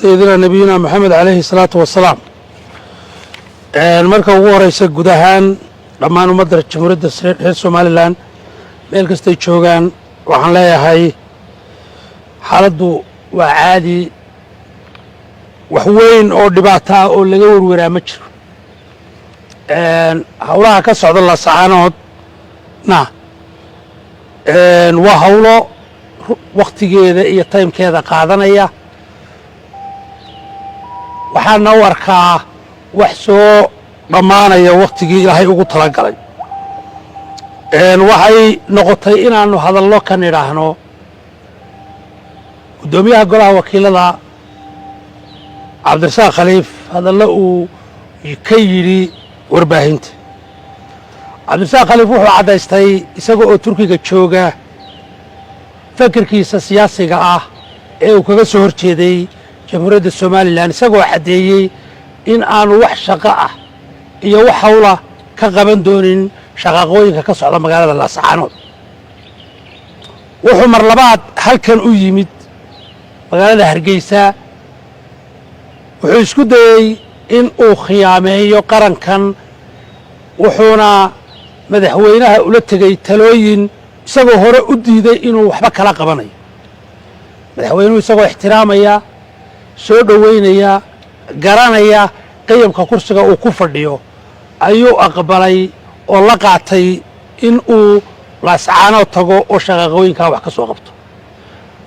Sayidina nabiyina Maxamed calayhi salaatu wasalaam. Marka ugu horeysa, guud ahaan dhammaan ummadda Jamhuuriyadda reer Somaliland meel kastay joogaan, waxaan leeyahay xaaladdu waa caadi, wax weyn oo dhibaato ah oo laga werweraa ma jiro. Howlaha ka socda Laascaanoodna waa howlo wakhtigeeda iyo time-keeda qaadanaya. Waxaana u arkaa wax soo dhammaanaya wakhtigii Ilaahay ugu talagalay. Waxay noqotay inaannu hadallo ka nidhaahno guddoomiyaha Golaha Wakiilada Cabdirasaaq Khaliif, hadallo uu ka yidhi warbaahinta. Cabdirasaaq Khaliif wuxuu caddaystay, isaga oo Turkiga jooga, fakirkiisa siyaasiga ah ee uu kaga soo hor jeeday Jamhuuriyadda Somaliland, isagoo caddeeyey in aanu wax shaqo ah iyo wax hawla ka qaban doonin shaqaaqooyinka ka socda magaalada Laascaanood. Wuxuu mar labaad halkan u yimid magaalada Hargeysa. Wuxuu isku dayey in uu khiyaameeyo qarankan, wuxuuna madaxweynaha ula tegey talooyin, isagoo hore u diiday inuu waxba kala qabanayo. Madaxweynuhu, isagoo ixtiraamaya, soo dhoweynaya, garanaya qiyamka kursiga uu ku fadhiyo, ayuu aqbalay oo la qaatay in uu Laascaanood tago oo shaqaaqooyinkaa wax ka soo qabto.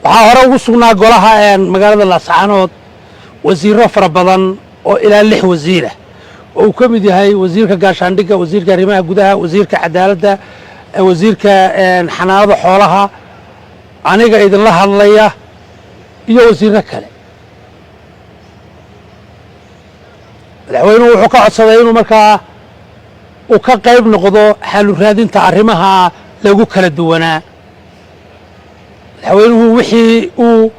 Waxaa hore ugu sugnaa golaha magaalada Laascaanood wasiirro fara badan oo ilaa lix wasiirah, oo uu ka mid yahay wasiirka gaashaandhigga, wasiirka arrimaha gudaha, wasiirka cadaaladda, wasiirka xanaanada xoolaha, aniga idinla hadlaya iyo wasiirro kale. Madaxweynuhu wuxuu ka codsaday inuu markaa uu ka qayb noqdo xalu raadinta arrimaha lagu kala duwanaa. Madaxweynuhu wixii uu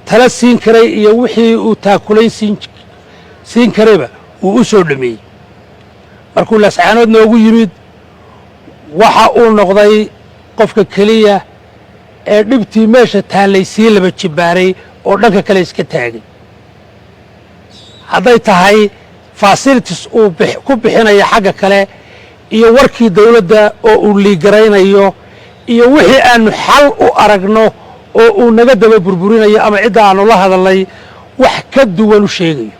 tala siin karay iyo wixii uu taakulayn siin karayba wuu u soo dhameeyey. Markuu Laascaanood noogu yimid, waxa uu noqday qofka keliya ee dhibtii meesha taallay sii laba jibbaaray oo dhanka kale iska taagay, hadday tahay facilities uu ku bixinayo xagga kale iyo warkii dawladda oo uu liigaraynayo iyo wixii aanu xal u aragno oo uu naga daba burburinayo ama cidda aanu la hadalnay wax ka duwan u sheegayo.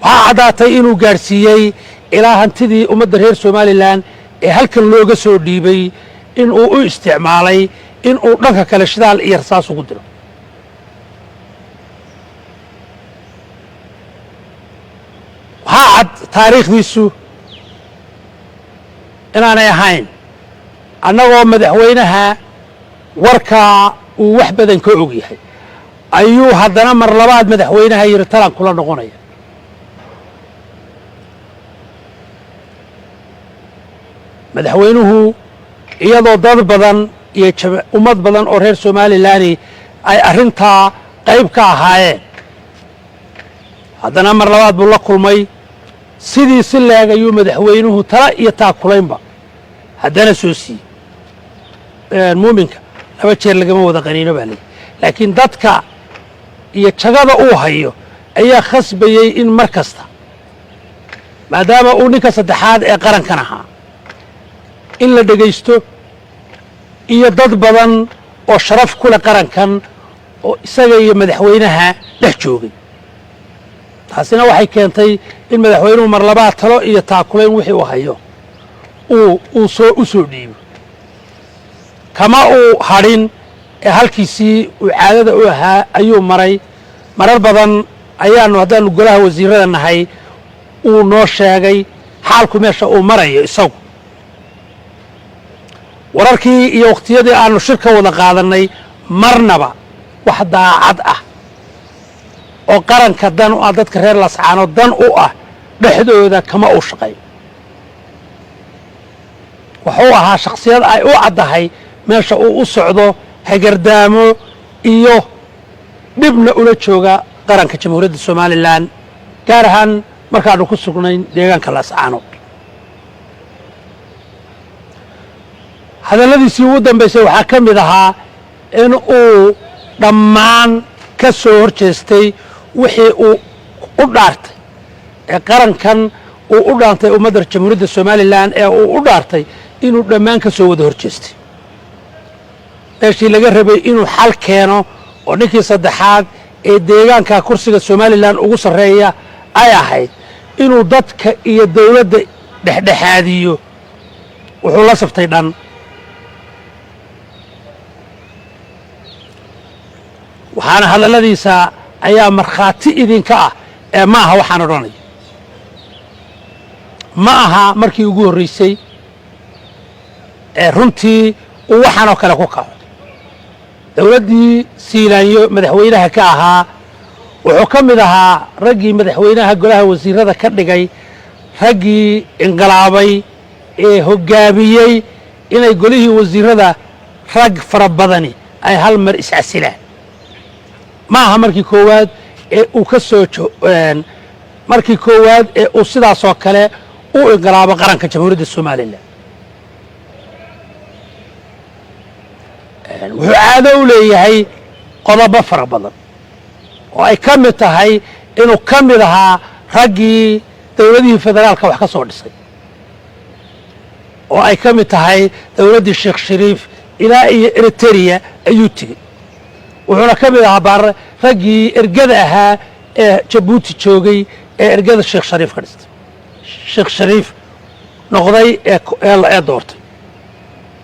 Waxaa caddaatay inuu gaadhsiiyey ilaa hantidii ummadda reer Somaliland ee halkan looga soo dhiibay in uu u isticmaalay in uu dhanka kale shidaal iyo rasaas ugu diro. Waxaa cad taariikhdiisu inaanay ahayn. Annagoo madaxweynaha warkaa uu wax badan ka og yahay, ayuu haddana mar labaad madaxweynaha yidhi talaan kula noqonaya. Madaxweynuhu, iyadoo dad badan iyo ummad badan oo reer Somaliland ay arrintaa qayb ka ahaayeen, haddana mar labaad buu la kulmay. Sidii si leeg ayuu madaxweynuhu tala iyo taakulaynba haddana soo siiyey. Muuminka laba jeer lagama wada qaniino baa leeyihi, laakiin dadka iyo jagada uu hayo ayaa khasbayey in mar kasta, maadaama uu ninka saddexaad ee qarankan ahaa, in la dhegaysto iyo dad badan oo sharaf ku leh qarankan oo isaga iyo madaxweynaha dhex joogay. Taasina waxay keentay in madaxweynuhu mar labaad talo iyo taakulayn wixii uu hayo uu soo u soo dhiibo. Kama uu hadhin ee halkiisii uu caadada u ahaa ayuu maray. Marar badan ayaanu, haddaanu golaha wasiirada nahay, uu noo sheegay xaalku meesha uu marayo isagu. Wararkii iyo wakhtiyadii aanu shirka wada qaadannay, marnaba wax daacad ah oo qaranka dan u ah, dadka reer Laascaanood dan u ah, dhexdooda kama uu shaqayn. Wuxuu ahaa shakhsiyad ay u caddahay meesha uu u socdo, hagardaamo iyo dhibna ula jooga qaranka Jamhuuriyadda Somaliland, gaar ahaan markaanu ku sugnayn deegaanka Laascaanood. Hadalladiisii ugu dambaysay waxaa ka mid ahaa in uu dhammaan Ka soo hor jeestay wixii uu u dhaartay ee qarankan uu u dhaartay, ummadda Jamhuuriyadda Somaliland ee uu u dhaartay, inuu dhammaan ka soo wada hor jeestay. Meeshii laga rabay inuu xal keeno oo ninkii saddexaad ee deegaanka kursiga Somaliland ugu sarreeya ay ahayd inuu dadka iyo dowladda dhexdhexaadiyo, wuxuu la saftay dhan. Waxaana hadalladiisa ayaa markhaati idinka ah ee ma aha waxaan odhanaya. Ma aha markii ugu horraysay ee runtii uu waxaan oo kale ku kaco. Dowladdii Siilaanyo madaxweynaha ka ahaa, wuxuu ka mid ahaa raggii madaxweynaha golaha wasiirada ka dhigay, raggii inqilaabay ee hoggaamiyey inay golihii wasiirada rag fara badani ay hal mar iscasilaan. Ma aha markii koowaad ee uu ka soo, markii koowaad ee uu sidaasoo kale u inqilaabo qaranka Jamhuuriyadda Somaliland. Wuxuu caado u leeyahay qodobo fara badan oo ay ka mid tahay inuu ka mid ahaa raggii dowladihii federaalka wax ka soo dhisay, oo ay ka mid tahay dowladdii Sheekh Shariif ilaa iyo Eritereya ayuu tegey. Wuxuuna ka mid ahaa baar raggii ergada ahaa ee Jabuuti joogay ee ergada Sheekh Shariif ka dhistay, Sheekh Shariif noqday ee doortay,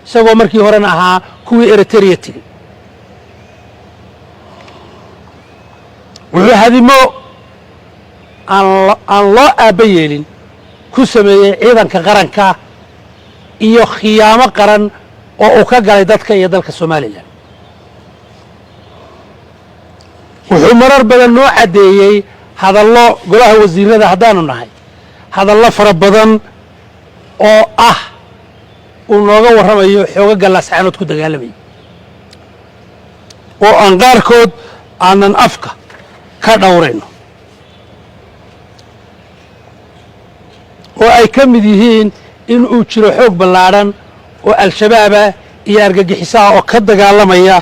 isagoo markii horena ahaa kuwii Eritereya tegey. Wuxuu hadimo aan loo aabba yeelin ku sameeyey ciidanka qaranka iyo khiyaamo qaran oo uu ka galay dadka iyo dalka Somaliland. Wuxuu marar badan noo caddeeyey hadallo golaha wasiirada haddaanu nahay, hadallo fara badan oo ah uu nooga warramayo xoogaga Laascaanood ku dagaalamayay, oo aan qaarkood aanan afka ka dhowrayno, oo ay ka mid yihiin in uu jiro xoog ballaadhan oo Al-Shabaaba iyo argagixisaha oo ka dagaalamaya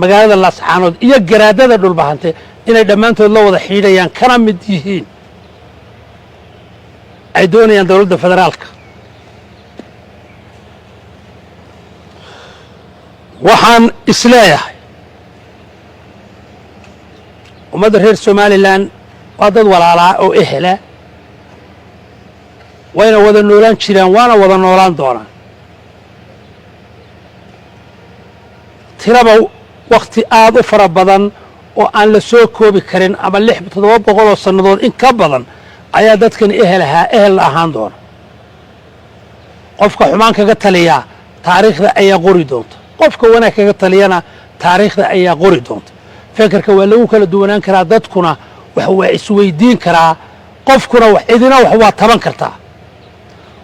magaalada Laascaanood, iyo garaadada Dhulbahante inay dhammaantood la wada xidhiidhayaan, kana mid yihiin ay doonayaan dowladda federaalka. Waxaan isleeyahay ummadda reer Somaliland waa dad walaalaa oo ehela, wayna wada noolaan jiraan, waana wada noolaan doonaan. Tiraba wakhti aad u fara badan oo aan la soo koobi karin ama 600, 700 oo sannadood in ka badan ayaa dadkan ehel ahaa, ehel la ahaan doona. Qofka xumaan kaga taliyaa taariikhda ayaa qori doonta, qofka wanaag kaga taliyana taariikhda ayaa qori doonta. Fekerka waa lagu kala duwanaan karaa, dadkuna wax waa isweydiin karaa, qofkuna wax cidina wax waa taban kartaa.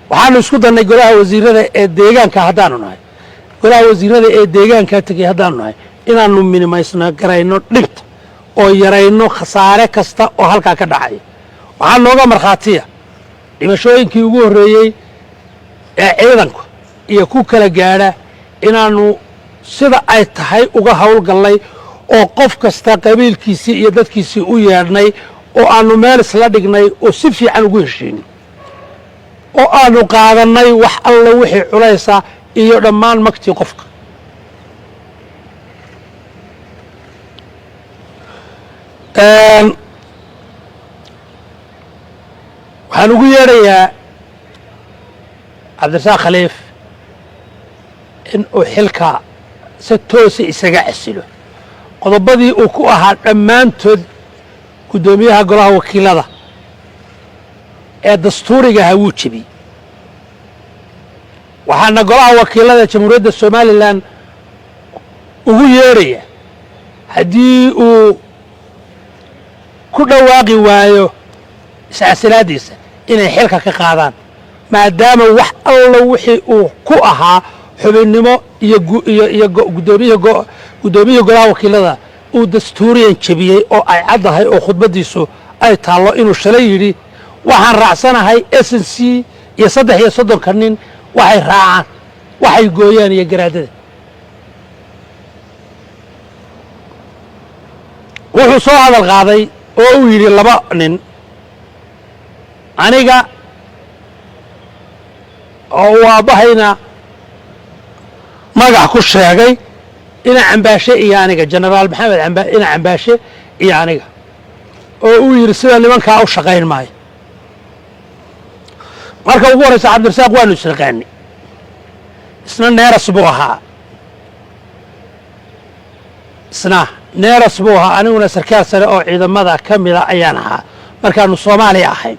Waxaanu isku dannay golaha wasiirada ee deegaanka haddaanu nahay, golaha wasiirada ee deegaankaa tegey haddaanu nahay, inaanu minimaysno garayno dhibta oo yarayno khasaare kasta oo halkaa ka dhacaya. Waxaa nooga markhaatiya dhimashooyinkii ugu horreeyey ee ciidanku iyo ku kala gaadha inaannu sida ay tahay uga howlgallay, oo qof kasta qabiilkiisii iyo dadkiisii u yeedhnay, oo aanu meel isla dhignay oo si fiican ugu heshiinay, oo aanu qaadannay wax alla wixii culaysa iyo dhammaan magtii qofka. Waxaan ugu yeedhayaa Cabdirasaaq Khaliif in uu xilka si toosa isaga casilo. Qodobadii uu ku ahaa dhammaantood guddoomiyaha golaha wakiilada ee dastuuriga ahaa wuu jebiyey. Waxaana golaha wakiilada Jamhuuriyadda Somaliland ugu yeedhaya, haddii uu ku dhawaaqi waayo iscasilaaddiisa, inay xilka ka qaadaan, maadaama wax allo wixii uu ku ahaa xubinnimo iyo iyo guddoomiyihii golaha wakiilada uu dastuuriyan jebiyey, oo ay caddahay oo khudbaddiisu ay taallo inuu shalay yidhi: "Waxaan raacsanahay SNC iyo 33-ka nin, waxay raacaan, waxay gooyaan iyo garaadada." Wuxuu soo hadal qaaday oo uu yidhi laba nin, aniga oo uu aabbahayna magac ku sheegay, ina Cambaashe iyo aniga, Jenaraal Maxamed ina Cambaashe iyo aniga, oo uu yidhi sida nimankaa u shaqayn maayo. Marka ugu horraysa, Cabdirasaaq waanu isnaqaani. Isna nurse buu ahaa, isna nurse buu ahaa, aniguna sarkaal sare oo ciidamada ka mida ayaan ahaa markaanu Soomaaliya ahayn.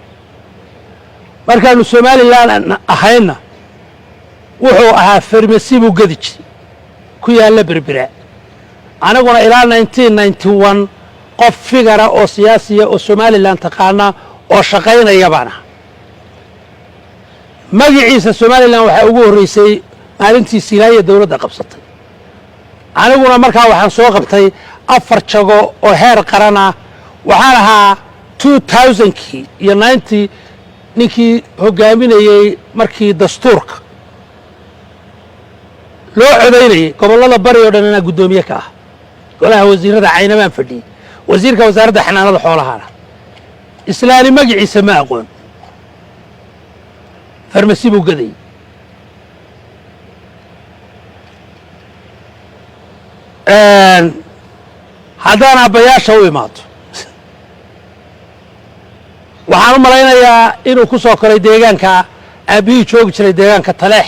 Markaanu Somalilan ahaynna, wuxuu ahaa pharmacy buu gedi jiray ku yaalla Berbera. Aniguna ilaa 1991 qof figure oo siyaasiya oo Somalilan taqaana oo shaqaynaya baan aha. Magiciisa Somalilan waxaa ugu horreysay maalintii Silaaya dowladda qabsatay. Aniguna markaa waxaan soo qabtay 4 jago oo heer qarana. Waxaan ahaa 2000-kii iyo 90 ninkii hoggaaminayey markii dastuurka loo codaynayey gobollada bari oo dhan. Inaa guddoomiye ka ah golaha wasiirada Caynabaan fadhiyey, wasiirka wasaaradda xanaanada xoolahana. Islaani magiciisa ma aqoon, pharmacy buu gadayey. Haddaan aabbayaasha u imaado, waxaan u malaynayaa inuu ku soo koray deegaanka aabbihii joogi jiray, deegaanka Taleex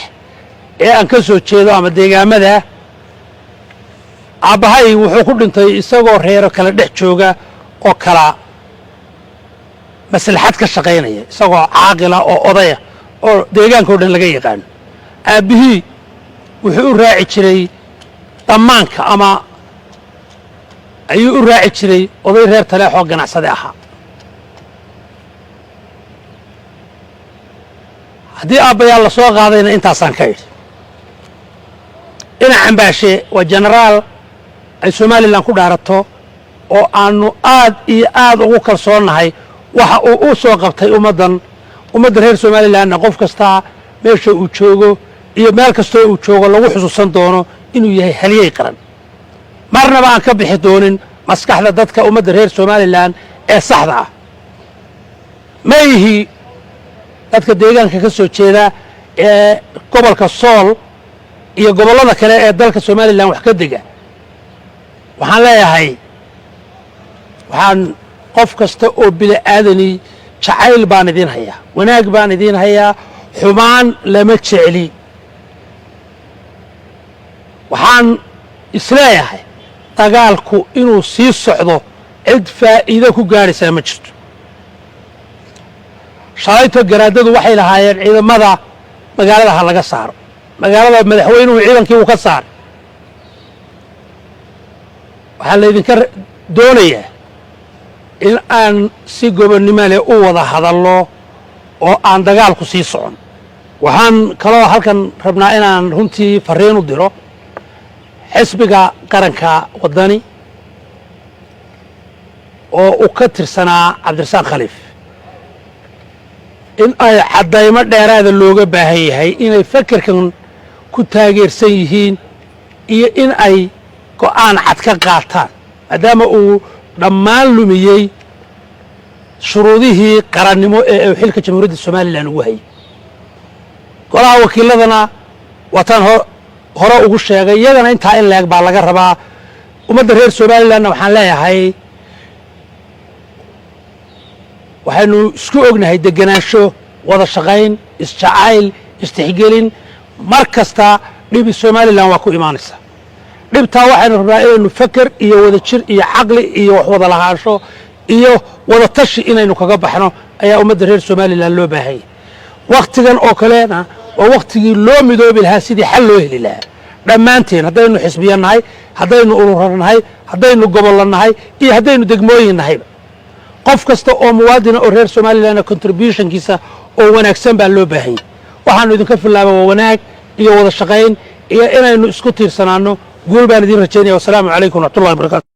ee aan ka soo jeedo ama deegaamada. Aabbahay wuxuu ku dhintay isagoo reero kala dhex jooga oo kala maslaxad ka shaqaynaya, isagoo caaqila oo odaya oo deegaanka o dhan laga yaqaano. Aabbihii wuxuu u raaci jiray dhammaanka ama ayuu u raaci jiray oday reer Taleex oo ganacsade ahaa. Haddii aabbayaal la soo qaadayna, intaasaan ka idhi. Ina Cambaashe waa jenaraal ay Somalilan ku dhaarato oo aanu aad iyo aad ugu kalsoonnahay waxa uu u soo qabtay ummaddan. Ummadda reer Somalilanna qof kastaa meesha uu joogo iyo meel kastoo uu joogo lagu xusuusan doono inuu yahay halyey qaran, marnaba aan ka bixi doonin maskaxda dadka ummadda reer Somalilan ee saxda ah. Ma ihi dadka deegaanka ka soo jeeda ee gobolka Sool iyo gobollada kale ee dalka Somalilan wax ka dega. Waxaan leeyahay, waxaan qof kasta oo bini aadani jacayl baan idiin hayaa, wanaag baan idiin hayaa, xumaan lama jecli. Waxaan isleeyahay dagaalku inuu sii socdo cid faa'iido ku gaadhaysaa ma jirto. Shalayto garaadadu waxay lahaayeen ciidamada magaalada ha laga saaro magaalada. Madaxweynuhu ciidankii uu ka saaray. Waxaa laydinka doonayaa in aan si gobonnimo leh u wada hadallo oo aan dagaalku sii socon. Waxaan kaloo halkan rabnaa inaan runtii farriin u diro xisbiga qaranka Waddani oo uu ka tirsanaa Cabdirasaaq Khaliif, in ay caddaymo dheeraada looga baahan yahay inay fekerkan ku taageersan yihiin iyo in ay go'aan cad ka qaataan, maadaama uu dhammaan lumiyey shuruudihii qarannimo ee uu xilka Jamhuuriyadda Somalilan ugu hayay. Golaha wakiiladana waataan hore ugu sheegay, iyagana intaa in leeg baa laga rabaa. Ummadda reer Somalilanna waxaan leeyahay, waxaynu isku ognahay degenaansho, wada shaqayn, isjacayl, istixgelin. Mar kasta dhibi Somalilan waa ku imaanaysaa. Dhibtaa waxaynu rabnaa inaynu feker iyo wada jir iyo caqli iyo wax wada lahaansho iyo wada tashi inaynu kaga baxno ayaa ummadda reer Somalilan loo baahanya. Wakhtigan oo kalena waa wakhtigii loo midoobi lahaa sidii xal loo heli lahaa dhammaanteen, haddaynu xisbiya nahay, haddaynu ururo nahay, haddaynu gobollo nahay iyo haddaynu degmooyin nahayba. Qof kasta oo muwaadina oo reer Somalilan contributionkiisa oo wanaagsan baa loo baahanyay. Waxaanu idinka filaaba waa wanaag iyo wada shaqayn iyo inaynu isku tiirsanaano. Guul baan idiin rajaynaya. Wasalaamu calaykum waraxmatullahi wabarakatu.